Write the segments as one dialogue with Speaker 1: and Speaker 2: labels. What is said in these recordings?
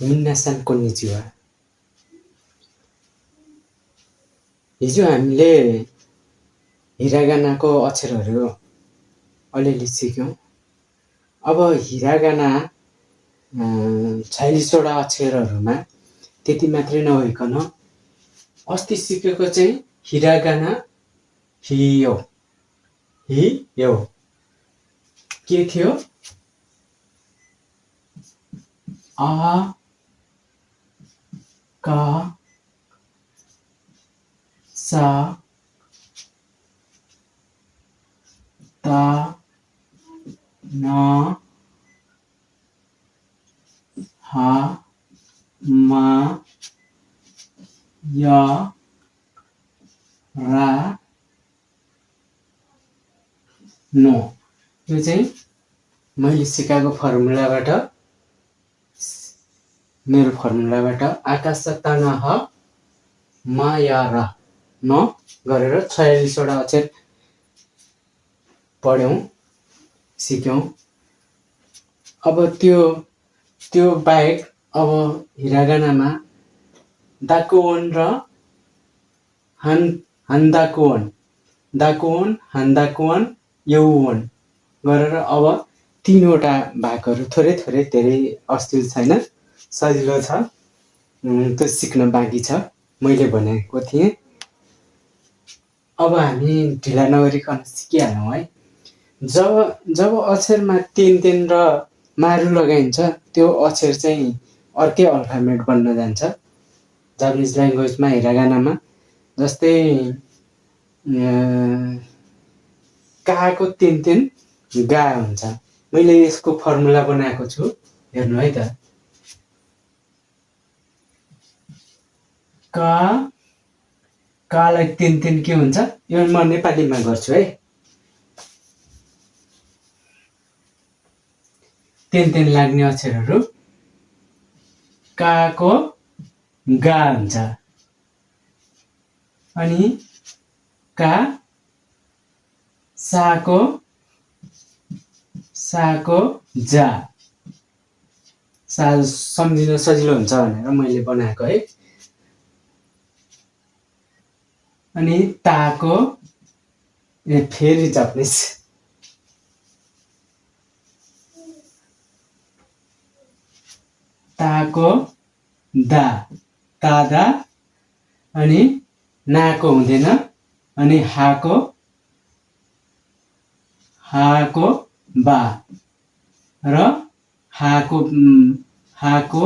Speaker 1: मिन्नासान कोन्निचिवा। हिजो हामीले हिरागानाको अक्षरहरू अलिअलि सिक्यौँ। अब हिरागाना 46वटा अक्षरहरूमा त्यति मात्रै नभइकन अस्ति सिकेको चाहिँ हिरागाना हियो हियो के थियो? आ का सा ता ना हा मा या रा नो। यो चाहिँ मैले सिकाएको फर्मुलाबाट मेरो फर्मुलाबाट आकाश ताना ह मा या रा न गरेर 46वटा अक्षर पढ्यौँ सिक्यौँ। अब त्यो बाहेक अब हिरागानामा दाकुवन र हान्दाकुवन हान्दाकुवन यौवन गरेर अब 3वटा भागहरू थोरै धेरै अस्तित्व छैन, सजिलो छ, त्यो सिक्न बाँकी छ। मैले भनेको थिएँ। अब हामी ढिला नगरिकन सिकिहालौँ है। जब अक्षरमा तेन र मारु लगाइन्छ त्यो अक्षर चाहिँ अर्कै अल्फाबेट बन्न जान्छ जापानिज ल्याङ्ग्वेजमा हिरागानामा। जस्तै काको तेन गा हुन्छ। मैले यसको फर्मुला बनाएको छु, हेर्नु है त। कालाई तेन के हुन्छ? यो म नेपालीमा गर्छु है। तेन लाग्ने अक्षरहरू काको गा हुन्छ, अनि का साको जा। सम्झिन सजिलो हुन्छ भनेर मैले बनाएको है। अनि ताको फेरि जापानिज ताको दा तादा, अनि नाको हुँदैन, अनि हाको बा र हाको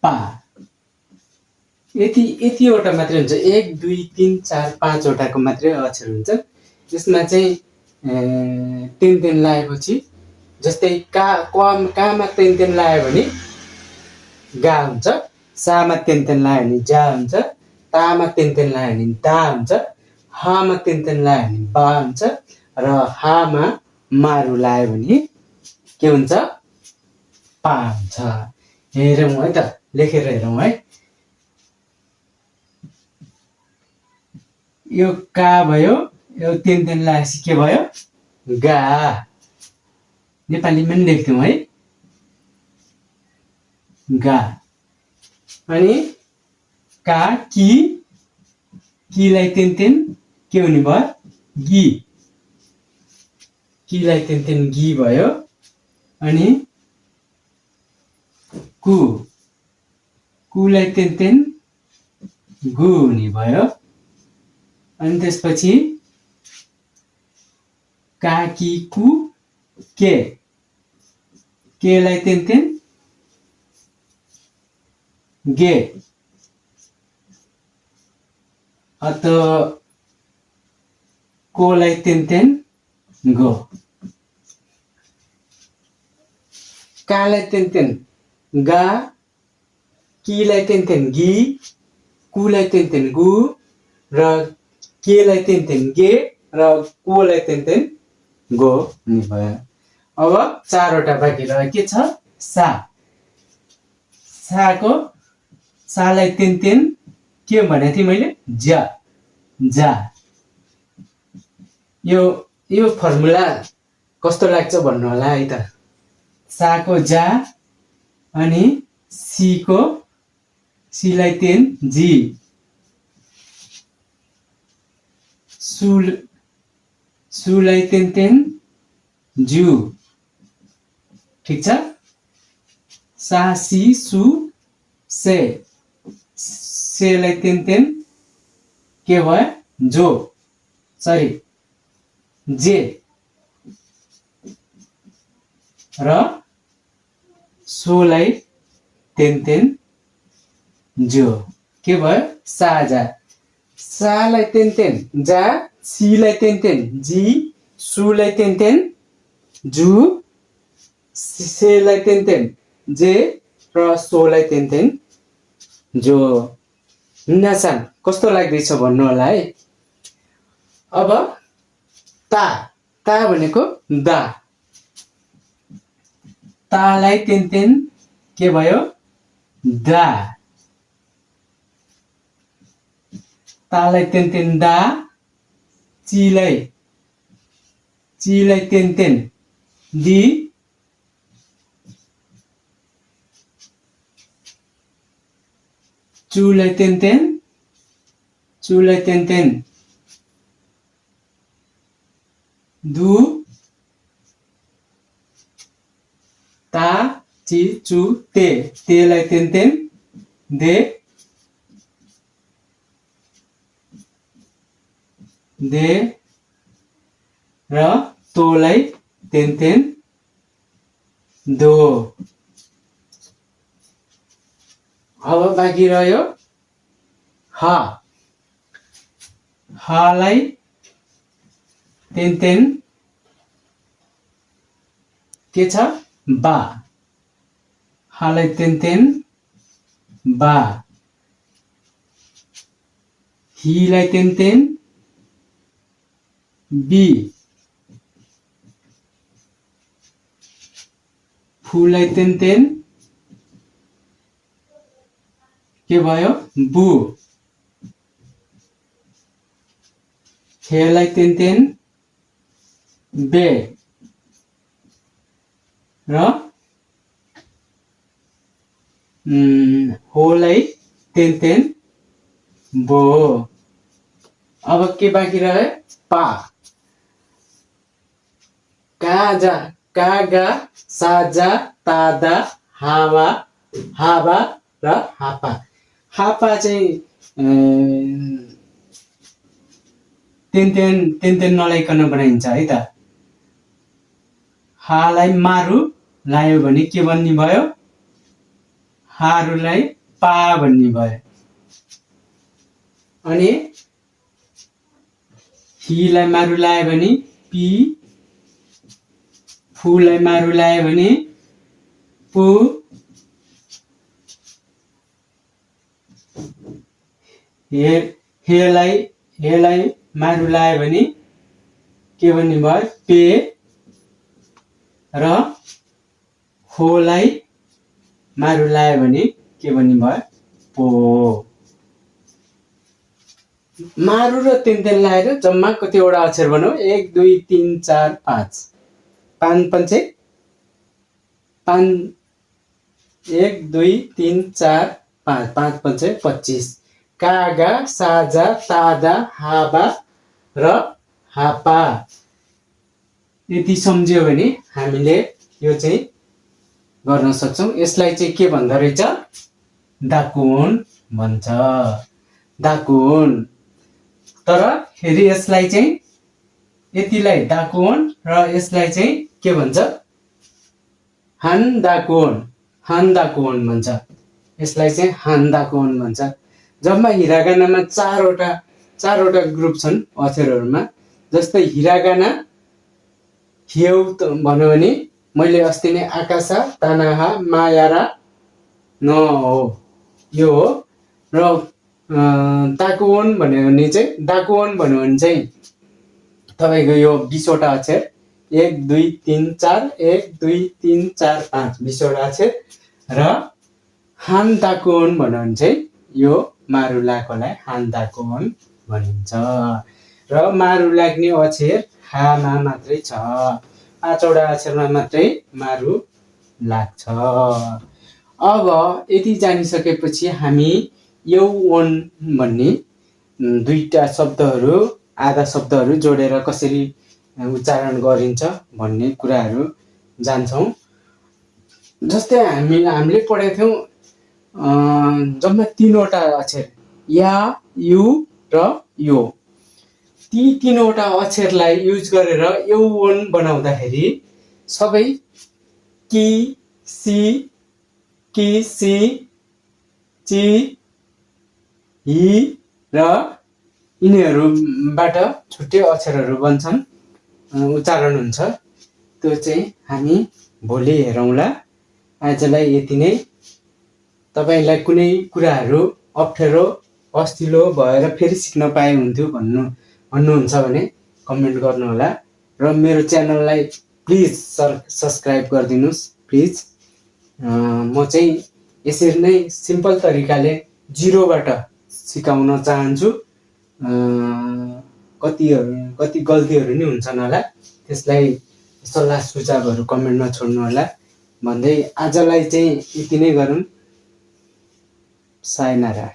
Speaker 1: पा। यतिवटा मात्रै हुन्छ। 1 2 3 4 5वटाको मात्रै अक्षर हुन्छ। यसमा चाहिँ तेन लगाएपछि, जस्तै कामा तेन लगायो भने गा हुन्छ, सामा तेन लगायो भने जा हुन्छ, तामा तेन लगायो भने दा हुन्छ, हामा तेन लगायो भने बा हुन्छ, र हामा मारु लगायो भने के हुन्छ? पा हुन्छ। हेरौँ है त, लेखेर हेरौँ है। यो का भयो, यो तेन लगाएपछि के भयो? गा। नेपालीमा पनि लेख्थ्यौँ है, गा। अनि का कीलाई तेन के हुने भयो? गी। कीलाई तेन गी भयो। अनि कुलाई तेन गु हुने भयो। अनि त्यसपछि काकी कु केलाई तेन गे, अथवा कोलाई तेन गो, कालाई तेन गा, कीलाई तेन गी, कुलाई तेन गु, र केलाई तेन गे, र कोलाई तेन गो हुने भयो। अब 4वटा बाँकी रह्यो। के छ? सालाई तेन के भनेको थिएँ मैले? जा। यो फर्मुला कस्तो लाग्छ भन्नु होला है त। साको जा, अनि सीलाई तेन जी, सुलाई तेन जु, ठिक छ। सा सी सु से, सेलाई तेन के भयो जो, सरी जे, र सोलाई तेन जो के भयो साजा। सालाई तेन जा, सीलाई तेन जी, सुलाई तेन जु, सेलाई तेन जे, र सोलाई तेन जो। नासान कस्तो लाग्दैछ भन्नु होला है। अब ता, ता भनेको दा, तालाई तेन के भयो दा, तालाई तेन दा, चिलाई तेन दी, चुलाई तेन दु, ता ची चु ते, तेलाई तेन दे, र तोलाई तेन दो। अब बाँकी रह्यो हा, हालाई तेन के छ बा, हालाई तेन बा, हिलाई तेन बी, फुलाई तेन के भयो बु, खेलाई तेन बे, र होलाई तेन बो। अब के बाँकी रह्यो पा, काजा, कागा, साजा, तादा, हावा, हाबा र हापा। हापा चाहिँ तेन नलाइकन बनाइन्छ है त। हालाई मारु लायो भने के भन्ने भयो हारुलाई पा भन्ने भयो। अनि हिलाई मारु लायो भने पी, फुलाई मारु लायो भने पु, हेलाई मारु लायो भने के भन्ने भयो पे, र होलाई मारु लायो भने के भन्ने भयो पो। मारु र तेन लाएर जम्मा कतिवटा अक्षर भनौँ 1 2 3 4 5, 5 पंचे 5, 1 2 3 4 5, 5 पंचे 25। कागा, साजा, तादा, हाबा र हापा। यति सम्झ्यो भने हामीले यो चाहिँ गर्न सक्छौं। यसलाई चाहिँ के भन्दो रहेछ दाकुन भन्छ, दाकुन। तर फेरि यसलाई चाहिँ यतिलाई दाकुन र यसलाई चाहिँ के भन्छ हान्दाकुन, हान्दाकुन भन्छ। यसलाई चाहिँ हान्दाकुन भन्छ। जम्मा हिरागानामा चारवटा ग्रुप छन् अक्षरहरुमा। जस्तै हिरागाना हियौ भन्यो भने मैले अस्ति नै आकाशा, तानाहा, मायारा न हो यो हो। र दाकुन भन्यो भने चाहिँ दाकुन भन्यो भने चाहिँ तपाईको यो 20 वटा अक्षर 1 2 3 4 1 2 3 4 5 20 वटा अक्षर। र हान्दाकुन भन्यो भने चाहिँ यो मारु लागेकोलाई हान्दाकुन भनिन्छ। र मारु लाग्ने अक्षर हामा मात्रै छ। 5 वटा अक्षरमा मात्रै मारु लाग्छ। अब यति जानिसकेपछि हामी यौ ओन भन्ने दुईटा शब्दहरू आधा शब्दहरू जोडेर कसरी उच्चारण गरिन्छ भन्ने कुराहरू जान्छौँ। जस्तै हामीले पढेको थियौँ जम्मा 3वटा अक्षर या, यु र यो। ती 3वटा अक्षरलाई युज गरेर यौवन बनाउँदाखेरि सबै कि, सी, सी, ची, हि र यिनीहरूबाट छुट्टै अक्षरहरू बन्छन्, उच्चारण हुन्छ। त्यो चाहिँ हामी भोलि हेरौँला। आजलाई यति नै। तपाईँलाई कुनै कुराहरू अप्ठ्यारो अस्तिलो भएर फेरि सिक्न पाए हुन्थ्यो भन्नुहुन्छ भने कमेन्ट गर्नुहोला र मेरो च्यानललाई प्लिज सब्सक्राइब गरिदिनुहोस् प्लिज। म चाहिँ यसरी नै सिम्पल तरिकाले 0बाट सिकाउन चाहन्छु। कति गल्तीहरू नि हुन्छन् होला, त्यसलाई सल्लाह सुझावहरू कमेन्टमा छोड्नु होला भन्दै आजलाई चाहिँ यति नै गरौँ। सायनारा।